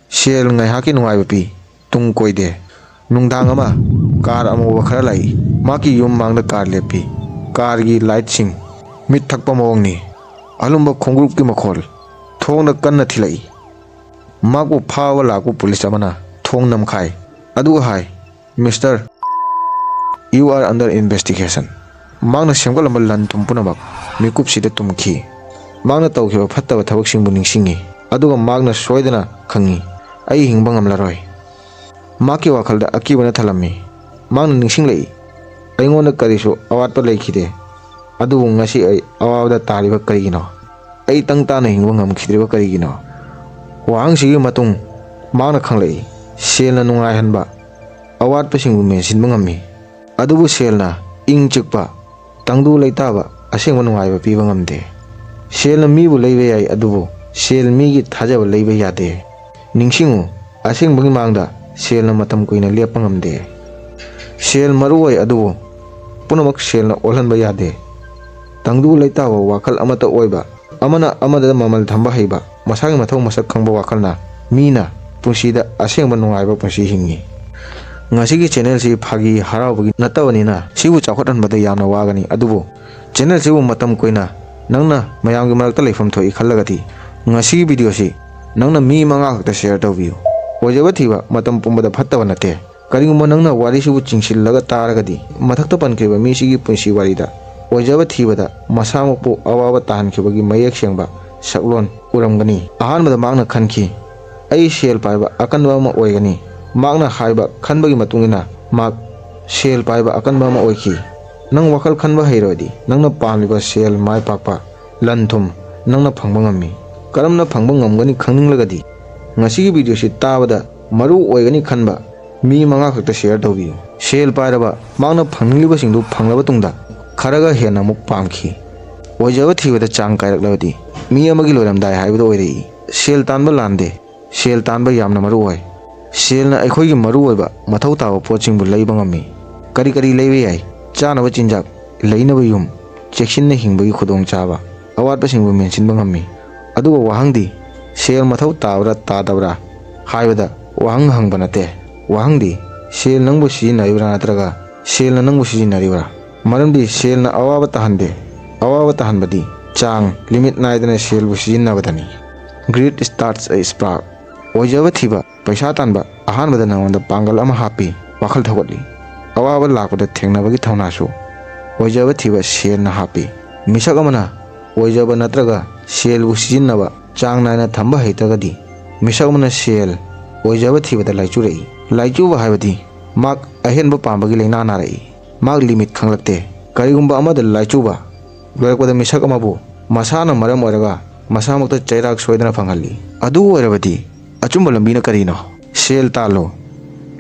ꯁꯦꯜ ꯉꯥꯏꯍꯥꯛꯀꯤ ꯅꯨꯡꯉꯥꯏꯕ ꯄꯤ, ꯇꯨꯡ ꯀꯣꯏꯗꯦ꯫ ꯅꯨꯡꯗꯥꯡ ꯑꯃ ꯀꯥꯔ ꯑꯃꯨꯕ ꯈꯔ ꯂꯥꯛꯏ꯫ ꯃꯍꯥꯛꯀꯤ ꯌꯨꯝ ꯃꯥꯡꯗ ꯀꯥꯔ ꯂꯦꯞꯄꯤ꯫ ꯀꯥꯔꯒꯤ ꯂꯥꯏꯠꯁꯤꯡ ꯃꯤꯠ ꯊꯛꯄ ꯃꯑꯣꯡꯅꯤ꯫ ꯑꯂꯨꯝꯕ ꯈꯣꯡꯎꯞꯀꯤ ꯃꯈꯣꯜ꯫ ꯊꯣꯡꯗ ꯀꯟꯅ ꯊꯤꯜꯂꯛꯏ꯫ ꯃꯍꯥꯛꯄꯨ ꯐꯥꯕ ꯂꯥꯛꯄ ꯄꯨꯂꯤꯁ ꯑꯃꯅ ꯊꯣꯡ ꯅꯝꯈꯥꯏ, ꯑꯗꯨꯒ ꯍꯥꯏ, "Mister, you are under investigation"꯫ ꯃꯍꯥꯛꯅ ꯁꯦꯝꯒꯠꯂꯝꯕ ꯂꯟ ꯊꯨꯝ ꯄꯨꯝꯅꯃꯛ ꯃꯤꯀꯨꯞꯁꯤꯗ ꯇꯨꯝꯈꯤ꯫ ꯃꯍꯥꯛꯅ ꯇꯧꯈꯤꯕ ꯐꯠꯇꯕ ꯊꯕꯛꯁꯤꯡꯕꯨ ꯅꯤꯡꯁꯤꯡꯉꯤ꯫ ꯑꯗꯨꯒ ꯃꯍꯥꯛꯅ ꯁꯣꯏꯗꯅ ꯈꯪꯏ, "ꯑꯩ ꯍꯤꯡꯕ ꯉꯝꯂꯔꯣꯏ"꯫ ꯃꯍꯥꯛꯀꯤ ꯋꯥꯈꯜꯗ ꯑꯀꯤꯕꯅ ꯊꯜꯂꯝꯃꯤ꯫ ꯃꯍꯥꯛꯅ ꯅꯤꯡꯁꯤꯡꯂꯛꯏ, "ꯑꯩꯉꯣꯟꯗ ꯀꯔꯤꯁꯨ ꯑꯋꯥꯠꯄ ꯂꯩꯈꯤꯗꯦ, ꯑꯗꯨꯕꯨ ꯉꯁꯤ ꯑꯩ ꯑꯋꯥꯕꯗ ꯇꯥꯔꯤꯕ ꯀꯔꯤꯒꯤꯅꯣ? ꯑꯩ ꯇꯪ ꯇꯥꯅ ꯍꯤꯡꯕ ꯉꯝꯈꯤꯗ꯭ꯔꯤꯕ ꯀꯔꯤꯒꯤꯅꯣ?" ꯋꯥꯍꯪꯁꯤꯒꯤ ꯃꯇꯨꯡ ꯃꯍꯥꯛꯅ ꯈꯪꯂꯛꯏ, ꯁꯦꯜꯅ ꯅꯨꯡꯉꯥꯏꯍꯟꯕ, ꯑꯋꯥꯠꯄꯁꯤꯡꯕꯨ ꯃꯦꯟꯁꯤꯟꯕ ꯉꯝꯃꯤ, ꯑꯗꯨꯕꯨ ꯁꯦꯜꯅ ꯏꯪ ꯆꯤꯛꯄ, ꯇꯪꯗꯨ ꯂꯩꯇꯥꯕ ꯑꯁꯦꯡꯕ ꯅꯨꯡꯉꯥꯏꯕ ꯄꯤꯕ ꯉꯝꯗꯦ꯫ ꯁꯦꯜꯅ ꯃꯤꯕꯨ ꯂꯩꯕ ꯌꯥꯏ, ꯑꯗꯨꯕꯨ ꯁꯦꯜ ꯃꯤꯒꯤ ꯊꯥꯖꯕ ꯂꯩꯕ ꯌꯥꯗꯦ꯫ ꯅꯤꯡꯁꯤꯡꯉꯨ, ꯑꯁꯦꯡꯕꯒꯤ ꯃꯥꯡꯗ ꯁꯦꯜꯅ ꯃꯇꯝ ꯀꯨꯏꯅ ꯂꯦꯞꯄ ꯉꯝꯗꯦ꯫ ꯁꯦꯜ ꯃꯔꯨ ꯑꯣꯏ, ꯑꯗꯨꯕꯨ ꯄꯨꯝꯅꯃꯛ ꯁꯦꯜꯅ ꯑꯣꯜꯍꯟꯕ ꯌꯥꯗꯦ꯫ ꯇꯪꯗꯨ ꯂꯩꯇꯥꯕ ꯋꯥꯈꯜ ꯑꯃꯠꯇ ꯑꯣꯏꯕ, ꯑꯃꯅ ꯑꯃꯗ ꯃꯃꯜ ꯊꯝꯕ ꯍꯩꯕ, ꯃꯁꯥꯒꯤ ꯃꯊꯧ ꯃꯁꯛ ꯈꯪꯕ ꯋꯥꯈꯜꯅ ꯃꯤꯅ ꯄꯨꯟꯁꯤꯗ ꯑꯁꯦꯡꯕ ꯅꯨꯡꯉꯥꯏꯕ ꯄꯨꯟꯁꯤ ꯍꯤꯡꯉꯤ꯫ ꯉꯁꯤꯒꯤ ꯆꯦꯅꯦꯜꯁꯤ ꯐꯥꯒꯤ ꯍꯔꯥꯎꯕꯒꯤ ꯅꯠꯇꯕꯅꯤꯅ ꯁꯤꯕꯨ ꯆꯥꯎꯈꯠꯍꯟꯕꯗ ꯌꯥꯝꯅ ꯋꯥꯒꯅꯤ, ꯑꯗꯨꯕꯨ ꯆꯦꯅꯦꯜꯁꯤꯕꯨ ꯃꯇꯝ ꯀꯨꯏꯅ ꯅꯪꯅ ꯃꯌꯥꯝꯒꯤ ꯃꯔꯛꯇ ꯂꯩꯐꯝ ꯊꯣꯛꯏ ꯈꯜꯂꯒꯗꯤ ꯉꯁꯤꯒꯤ ꯚꯤꯗꯤꯑꯣꯁꯤ ꯅꯪꯅ ꯃꯤ ꯃꯉꯥ ꯈꯛꯇ ꯁꯤꯌꯔ ꯇꯧꯕꯤꯌꯨ꯫ ꯑꯣꯏꯖꯕ ꯊꯤꯕ ꯃꯇꯝ ꯄꯨꯝꯕꯗ ꯐꯠꯇꯕ ꯅꯠꯇꯦ꯫ ꯀꯔꯤꯒꯨꯝꯕ ꯅꯪꯅ ꯋꯥꯔꯤꯁꯤꯕꯨ ꯆꯤꯡꯁꯤꯜꯂꯒ ꯇꯥꯔꯒꯗꯤ, ꯃꯊꯛꯇ ꯄꯟꯈ꯭ꯔꯤꯕ ꯃꯤꯁꯤꯒꯤ ꯄꯨꯟꯁꯤ ꯋꯥꯔꯤꯗ ꯑꯣꯏꯖꯕ ꯊꯤꯕꯗ ꯃꯁꯥꯃꯛꯄꯨ ꯑꯋꯥꯕ ꯇꯥꯍꯟꯈꯤꯕꯒꯤ ꯃꯌꯦꯛ ꯁꯦꯡꯕ ꯁꯛꯂꯣꯟ ꯎꯔꯝꯒꯅꯤ꯫ ꯑꯍꯥꯟꯕꯗ ꯃꯍꯥꯛꯅ ꯈꯟꯈꯤ, "ꯑꯩ ꯁꯦꯜ ꯄꯥꯏꯕ ꯑꯀꯟꯕ ꯑꯃ ꯑꯣꯏꯒꯅꯤ"꯫ ꯃꯍꯥꯛꯅ ꯍꯥꯏꯕ ꯈꯟꯕꯒꯤ ꯃꯇꯨꯡ ꯏꯟꯅ ꯃꯍꯥꯛ ꯁꯦꯜ ꯄꯥꯏꯕ ꯑꯀꯟꯕ ꯑꯃ ꯑꯣꯏꯈꯤ꯫ ꯅꯪ ꯋꯥꯈꯜ ꯈꯟꯕ ꯍꯩꯔꯕꯗꯤ ꯅꯪꯅ ꯄꯥꯝꯂꯤꯕ ꯁꯦꯜ, ꯃꯥꯏ ꯄꯥꯛꯄ, ꯂꯟ ꯊꯨꯝ ꯅꯪꯅ ꯐꯪꯕ ꯉꯝꯃꯤ꯫ ꯀꯔꯝꯅ ꯐꯪꯕ ꯉꯝꯒꯅꯤ ꯈꯪꯅꯤꯡꯂꯒꯗꯤ ꯉꯁꯤꯒꯤ ꯚꯤꯗꯤꯑꯣꯁꯤ ꯇꯥꯕꯗ ꯃꯔꯨ ꯑꯣꯏꯒꯅꯤ ꯈꯟꯕ ꯃꯤ ꯃꯉꯥ ꯈꯛꯇ ꯁꯤꯌꯔ ꯇꯧꯕꯤꯌꯨ꯫ ꯁꯦꯜ ꯄꯥꯏꯔꯕ ꯃꯍꯥꯛꯅ ꯐꯪꯅꯤꯡꯂꯤꯕꯁꯤꯡꯗꯨ ꯐꯪꯂꯕ ꯇꯨꯡꯗ ꯈꯔꯒ ꯍꯦꯟꯅ ꯑꯃꯨꯛ ꯄꯥꯝꯈꯤ꯫ ꯑꯣꯏꯖꯕ ꯊꯤꯕꯗ ꯆꯥꯡ ꯀꯥꯏꯔꯛꯂꯕꯗꯤ ꯃꯤ ꯑꯃꯒꯤ ꯂꯣꯏꯔꯝꯗꯥꯏ ꯍꯥꯏꯕꯗꯨ ꯑꯣꯏꯔꯛꯏ꯫ ꯁꯦꯜ ꯇꯥꯟꯕ ꯂꯥꯟꯗꯦ꯫ ꯁꯦꯜ ꯇꯥꯟꯕ ꯌꯥꯝꯅ ꯃꯔꯨ ꯑꯣꯏ꯫ ꯁꯦꯜꯅ ꯑꯩꯈꯣꯏꯒꯤ ꯃꯔꯨ ꯑꯣꯏꯕ ꯃꯊꯧ ꯇꯥꯕ ꯄꯣꯠꯁꯤꯡꯕꯨ ꯂꯩꯕ ꯉꯝꯃꯤ꯫ ꯀꯔꯤ ꯀꯔꯤ ꯂꯩꯕ ꯌꯥꯏ? ꯆꯥꯅꯕ ꯆꯤꯟꯖꯥꯛ, ꯂꯩꯅꯕ ꯌꯨꯝ, ꯆꯦꯛꯁꯤꯟꯅ ꯍꯤꯡꯕꯒꯤ ꯈꯨꯗꯣꯡꯆꯥꯕ, ꯑꯋꯥꯠꯄꯁꯤꯡꯕꯨ ꯃꯦꯟꯁꯤꯟꯕ ꯉꯝꯃꯤ꯫ ꯑꯗꯨꯒ ꯋꯥꯍꯪꯗꯤ, ꯁꯦꯜ ꯃꯊꯧ ꯇꯥꯕ꯭ꯔꯥ ꯇꯥꯗꯕ꯭ꯔꯥ ꯍꯥꯏꯕꯗ ꯋꯥꯍꯪ ꯍꯪꯕ ꯅꯠꯇꯦ꯫ ꯋꯥꯍꯪꯗꯤ, ꯁꯦꯜ ꯅꯪꯕꯨ ꯁꯤꯖꯤꯟꯅꯔꯤꯕ꯭ꯔꯥ ꯅꯠꯇ꯭ꯔꯒ ꯁꯦꯜꯅ ꯅꯪꯕꯨ ꯁꯤꯖꯤꯟꯅꯔꯤꯕ꯭ꯔꯥ? ꯃꯔꯝꯗꯤ ꯁꯦꯜꯅ ꯑꯋꯥꯕ ꯇꯥꯍꯟꯗꯦ꯫ ꯑꯋꯥꯕ ꯇꯥꯍꯟꯕꯗꯤ ꯆꯥꯡ, limit ꯅꯥꯏꯗꯅ ꯁꯦꯜꯕꯨ ꯁꯤꯖꯤꯟꯅꯕꯗꯅꯤ꯫ Greed starts a spark꯫ ꯑꯣꯏꯖꯕ ꯊꯤꯕ, ꯄꯩꯁꯥ ꯇꯥꯟꯕ ꯑꯍꯥꯟꯕꯗ ꯅꯉꯣꯟꯗ ꯄꯥꯡꯒꯜ ꯑꯃ ꯍꯥꯞꯄꯤ, ꯋꯥꯈꯜ ꯊꯧꯒꯠꯂꯤ꯫ ꯑꯋꯥꯕ ꯂꯥꯛꯄꯗ ꯊꯦꯡꯅꯕꯒꯤ ꯊꯧꯅꯥꯁꯨ ꯑꯣꯏꯖꯕ ꯊꯤꯕ ꯁꯦꯜꯅ ꯍꯥꯞꯄꯤ꯫ ꯃꯤꯁꯛ ꯑꯃꯅ ꯑꯣꯏꯖꯕ ꯅꯠꯇ꯭ꯔꯒ ꯁꯦꯜꯕꯨ ꯁꯤꯖꯤꯟꯅꯕ ꯆꯥꯡ ꯅꯥꯏꯅ ꯊꯝꯕ ꯍꯩꯇ꯭ꯔꯒꯗꯤ ꯃꯤꯁꯛ ꯑꯃꯅ ꯁꯦꯜ ꯑꯣꯏꯖꯕ ꯊꯤꯕꯗ ꯂꯥꯏꯆꯨꯔꯛꯏ꯫ ꯂꯥꯏꯆꯨꯕ ꯍꯥꯏꯕꯗꯤ ꯃꯍꯥꯛ ꯑꯍꯦꯟꯕ ꯄꯥꯝꯕꯒꯤ ꯂꯥꯏꯅꯥ ꯅꯥꯔꯛꯏ꯫ ꯃꯍꯥꯛ limit ꯈꯪꯂꯛꯇꯦ꯫ ꯀꯔꯤꯒꯨꯝꯕ ꯑꯃꯗ ꯂꯥꯏꯆꯨꯕ ꯂꯣꯏꯔꯛꯄꯗ ꯃꯤꯁꯛ ꯑꯃꯕꯨ ꯃꯁꯥꯅ ꯃꯔꯝ ꯑꯣꯏꯔꯒ ꯃꯁꯥꯃꯛꯇ ꯆꯩꯔꯥꯛ ꯁꯣꯏꯗꯅ ꯐꯪꯍꯜꯂꯤ꯫ ꯑꯗꯨ ꯑꯣꯏꯔꯕꯗꯤ ꯑꯆꯨꯝꯕ ꯂꯝꯕꯤꯅ ꯀꯔꯤꯅꯣ? ꯁꯦꯜ ꯇꯥꯜꯂꯨ,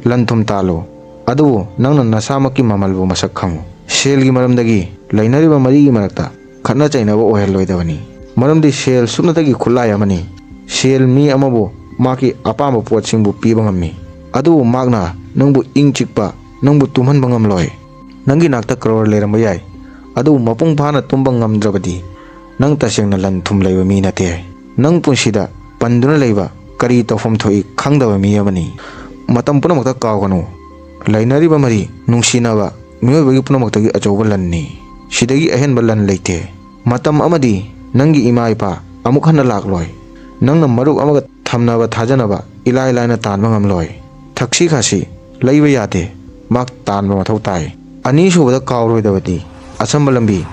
ꯂꯟ ꯊꯨꯝ ꯇꯥꯜꯂꯨ, ꯑꯗꯨꯕꯨ ꯅꯪꯅ ꯅꯁꯥꯃꯛꯀꯤ ꯃꯃꯜꯕꯨ ꯃꯁꯛ ꯈꯪꯉꯨ꯫ ꯁꯦꯜꯒꯤ ꯃꯔꯝꯗꯒꯤ ꯂꯩꯅꯔꯤꯕ ꯃꯔꯤꯒꯤ ꯃꯔꯛꯇ ꯈꯠꯅ ꯆꯩꯅꯕ ꯑꯣꯏꯍꯜꯂꯣꯏꯗꯕꯅꯤ꯫ ꯃꯔꯝꯗꯤ ꯁꯦꯜ ꯁꯨꯞꯅꯇꯒꯤ ꯈꯨꯠꯂꯥꯏ ꯑꯃꯅꯤ꯫ ꯁꯦꯜ ꯃꯤ ꯑꯃꯕꯨ ꯃꯍꯥꯛꯀꯤ ꯑꯄꯥꯝꯕ ꯄꯣꯠꯁꯤꯡꯕꯨ ꯄꯤꯕ ꯉꯝꯃꯤ, ꯑꯗꯨꯕꯨ ꯃꯍꯥꯛꯅ ꯅꯪꯕꯨ ꯏꯪ ꯆꯤꯛꯄ, ꯅꯪꯕꯨ ꯇꯨꯝꯍꯟꯕ ꯉꯝꯂꯣꯏ꯫ ꯅꯪꯒꯤ ꯅꯥꯛꯇ ꯀ꯭ꯔꯣꯔ ꯂꯩꯔꯝꯕ ꯌꯥꯏ, ꯑꯗꯨꯕꯨ ꯃꯄꯨꯡ ꯐꯥꯅ ꯇꯨꯝꯕ ꯉꯝꯗ꯭ꯔꯕꯗꯤ ꯅꯪ ꯇꯁꯦꯡꯅ ꯂꯟ ꯊꯨꯝ ꯂꯩꯕ ꯃꯤ ꯅꯠꯇꯦ꯫ ꯅꯪ ꯄꯨꯟꯁꯤꯗ ꯄꯟꯗꯨꯅ ꯂꯩꯕ, ꯀꯔꯤ ꯇꯧꯐꯝ ꯊꯣꯛꯏ ꯈꯪꯗꯕ ꯃꯤ ꯑꯃꯅꯤ꯫ ꯃꯇꯝ ꯄꯨꯝꯅꯃꯛꯇ ꯀꯥꯎꯒꯅꯨ, ꯂꯩꯅꯔꯤꯕ ꯃꯔꯤ, ꯅꯨꯡꯁꯤꯅꯕ ꯃꯤꯑꯣꯏꯕꯒꯤ ꯄꯨꯝꯅꯃꯛꯇꯒꯤ ꯑꯆꯧꯕ ꯂꯟꯅꯤ꯫ ꯁꯤꯗꯒꯤ ꯑꯍꯦꯟꯕ ꯂꯟ ꯂꯩꯇꯦ꯫ ꯃꯇꯝ ꯑꯃꯗꯤ ꯅꯪꯒꯤ ꯏꯃꯥ ꯏꯄꯥ ꯑꯃꯨꯛ ꯍꯟꯅ ꯂꯥꯛꯂꯣꯏ꯫ ꯅꯪꯅ ꯃꯔꯨꯞ ꯑꯃꯒ ꯊꯝꯅꯕ ꯊꯥꯖꯅꯕ ꯏꯂꯥꯏ ꯂꯥꯏꯅ ꯇꯥꯟꯕ ꯉꯝꯂꯣꯏ꯫ ꯊꯛꯁꯤ ꯈꯥꯁꯤ ꯂꯩꯕ ꯌꯥꯗꯦ, ꯃꯍꯥꯛ ꯇꯥꯟꯕ ꯃꯊꯧ ꯇꯥꯏ꯫ ꯑꯅꯤꯁꯨꯕꯗ ꯀꯥꯎꯔꯣꯏꯗꯕꯗꯤ ꯑꯁꯝꯕ ꯂꯝꯕꯤ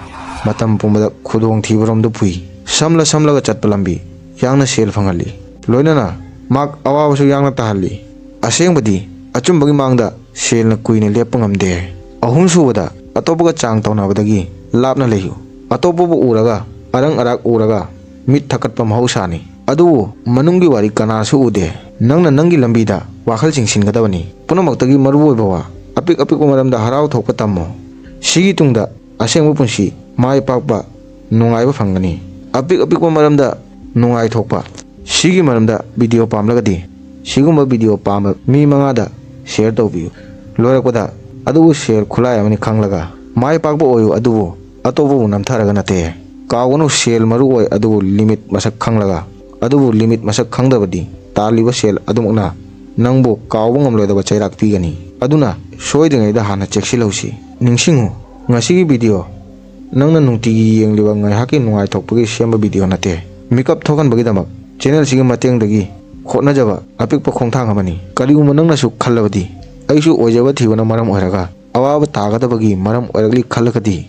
ꯃꯇꯝ ꯄꯨꯝꯕꯗ ꯈꯨꯗꯣꯡꯊꯤꯕꯔꯣꯝꯗ ꯄꯨꯏ꯫ ꯁꯝꯂ ꯁꯝꯂꯒ ꯆꯠꯄ ꯂꯝꯕꯤ ꯌꯥꯡꯅ ꯁꯦꯜ ꯐꯪꯍꯜꯂꯤ, ꯂꯣꯏꯅꯅ ꯃꯍꯥꯛ ꯑꯋꯥꯕꯁꯨ ꯌꯥꯡꯅ ꯇꯥꯍꯜꯂꯤ꯫ ꯑꯁꯦꯡꯕꯗꯤ ꯑꯆꯨꯝꯕꯒꯤ ꯃꯥꯡꯗ ꯁꯦꯜꯅ ꯀꯨꯏꯅ ꯂꯦꯞꯄ ꯉꯝꯗꯦ꯫ ꯑꯍꯨꯝꯁꯨꯕꯗ, ꯑꯇꯣꯞꯄꯒ ꯆꯥꯡ ꯇꯧꯅꯕꯗꯒꯤ ꯂꯥꯞꯅ ꯂꯩꯌꯨ꯫ ꯑꯇꯣꯞꯄꯕꯨ ꯎꯔꯒ, ꯑꯔꯪ ꯑꯔꯥꯛ ꯎꯔꯒ ꯃꯤꯠ ꯊꯛꯀꯠꯄ ꯃꯍꯧꯁꯥꯅꯤ, ꯑꯗꯨꯕꯨ ꯃꯅꯨꯡꯒꯤ ꯋꯥꯔꯤ ꯀꯅꯥꯁꯨ ꯎꯗꯦ꯫ ꯅꯪꯅ ꯅꯪꯒꯤ ꯂꯝꯕꯤꯗ ꯋꯥꯈꯜ ꯆꯤꯡꯁꯤꯟꯒꯗꯕꯅꯤ꯫ ꯄꯨꯝꯅꯃꯛꯇꯒꯤ ꯃꯔꯨꯑꯣꯏꯕ ꯋꯥ, ꯑꯄꯤꯛ ꯑꯄꯤꯛꯄ ꯃꯔꯝꯗ ꯍꯔꯥꯎ ꯊꯣꯛꯄ ꯇꯝꯃꯨ꯫ ꯁꯤꯒꯤ ꯇꯨꯡꯗ ꯑꯁꯦꯡꯕ ꯄꯨꯟꯁꯤ, ꯃꯥꯏ ꯄꯥꯛꯄ, ꯅꯨꯡꯉꯥꯏꯕ ꯐꯪꯒꯅꯤ꯫ ꯑꯄꯤꯛ ꯑꯄꯤꯛꯄ ꯃꯔꯝꯗ ꯅꯨꯡꯉꯥꯏꯊꯣꯛꯄ꯫ ꯁꯤꯒꯤ ꯃꯔꯝꯗ video ꯄꯥꯝꯂꯒꯗꯤ ꯁꯤꯒꯨꯝꯕ video ꯄꯥꯝꯕ ꯃꯤ ꯃꯉꯥꯗ share ꯇꯧꯕꯤꯌꯨ꯫ ꯂꯣꯏꯔꯛꯄꯗ, ꯑꯗꯨꯕꯨ ꯁꯦꯜ ꯈꯨꯠꯂꯥꯏ ꯑꯃꯅꯤ ꯈꯪꯂꯒ ꯃꯥꯏ ꯄꯥꯛꯄ ꯑꯣꯏꯌꯨ, ꯑꯗꯨꯕꯨ ꯑꯇꯣꯞꯄꯕꯨ ꯅꯝꯊꯔꯒ ꯅꯠꯇꯦ꯫ ꯀꯥꯎꯒꯅꯨ, ꯁꯦꯜ ꯃꯔꯨ ꯑꯣꯏ, ꯑꯗꯨꯕꯨ limit ꯃꯁꯛ ꯈꯪꯂꯒ꯫ ꯑꯗꯨꯕꯨ limit ꯃꯁꯛ ꯈꯪꯗꯕꯗꯤ ꯇꯥꯜꯂꯤꯕ ꯁꯦꯜ ꯑꯗꯨꯃꯛꯅ ꯅꯪꯕꯨ ꯀꯥꯎꯕ ꯉꯝꯂꯣꯏꯗꯕ ꯆꯩꯔꯥꯛ ꯄꯤꯒꯅꯤ꯫ ꯑꯗꯨꯅ ꯁꯣꯏꯗ꯭ꯔꯤꯉꯩꯗ ꯍꯥꯟꯅ ꯆꯦꯛꯁꯤꯜꯍꯧꯁꯤ꯫ ꯅꯤꯡꯁꯤꯡꯉꯨ, ꯉꯁꯤꯒꯤ video ꯅꯪꯅ ꯅꯨꯡꯇꯤꯒꯤ ꯌꯦꯡꯂꯤꯕ ꯉꯥꯏꯍꯥꯛꯀꯤ ꯅꯨꯡꯉꯥꯏꯊꯣꯛꯄꯒꯤ ꯁꯦꯝꯕ video ꯅꯠꯇꯦ꯫ ꯃꯤꯀꯞ ꯊꯣꯛꯍꯟꯕꯒꯤꯗꯃꯛ channel ꯁꯤꯒꯤ ꯃꯇꯦꯡꯗꯒꯤ ꯍꯣꯠꯅꯖꯕ ꯑꯄꯤꯛꯄ ꯈꯣꯡꯊꯥꯡ ꯑꯃꯅꯤ꯫ ꯀꯔꯤꯒꯨꯝꯕ ꯅꯪꯅꯁꯨ ꯈꯜꯂꯕꯗꯤ, "ꯑꯩꯁꯨ ꯑꯣꯏꯖꯕ ꯊꯤꯕꯅ ꯃꯔꯝ ꯑꯣꯏꯔꯒ ꯑꯋꯥꯕ ꯇꯥꯒꯗꯕꯒꯤ ꯃꯔꯝ ꯑꯣꯏꯔꯛꯂꯤ" ꯈꯜꯂꯒꯗꯤ,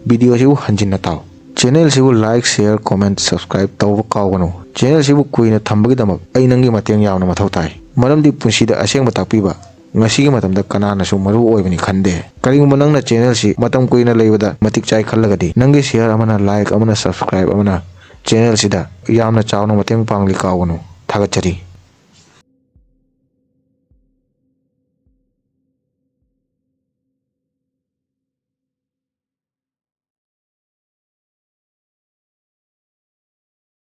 video ꯁꯤꯕꯨ ꯍꯟꯖꯤꯟꯅ ꯇꯥꯎ꯫ Channel ꯁꯤꯕꯨ like, share, comment, subscribe ꯇꯧꯕ ꯀꯥꯎꯒꯅꯨ꯫ Channel ꯁꯤꯕꯨ ꯀꯨꯏꯅ ꯊꯝꯕꯒꯤꯗꯃꯛ ꯑꯩ ꯅꯪꯒꯤ ꯃꯇꯦꯡ ꯌꯥꯝꯅ ꯃꯊꯧ ꯇꯥꯏ꯫ ꯃꯔꯝꯗꯤ ꯄꯨꯟꯁꯤꯗ ꯑꯁꯦꯡꯕ ꯇꯥꯛꯄꯤꯕ ꯉꯁꯤꯒꯤ ꯃꯇꯝꯗ ꯀꯅꯥꯅꯁꯨ ꯃꯔꯨ ꯑꯣꯏꯕꯅꯤ ꯈꯟꯗꯦ꯫ ꯀꯔꯤꯒꯨꯝꯕ ꯅꯪꯅ channel ꯁꯤ ꯃꯇꯝ ꯀꯨꯏꯅ ꯂꯩꯕꯗ ꯃꯇꯤꯛ ꯆꯥꯏ ꯈꯜꯂꯒꯗꯤ, ꯅꯪꯒꯤ share ꯑꯃꯅ, like ꯑꯃꯅ, subscribe ꯑꯃꯅ channel ꯁꯤꯗ ꯌꯥꯝꯅ ꯆꯥꯎꯅ ꯃꯇꯦꯡ ꯄꯥꯡꯂꯤ ꯀꯥꯎꯒꯅꯨ꯫ ꯊꯥꯒꯠꯆꯔꯤ꯫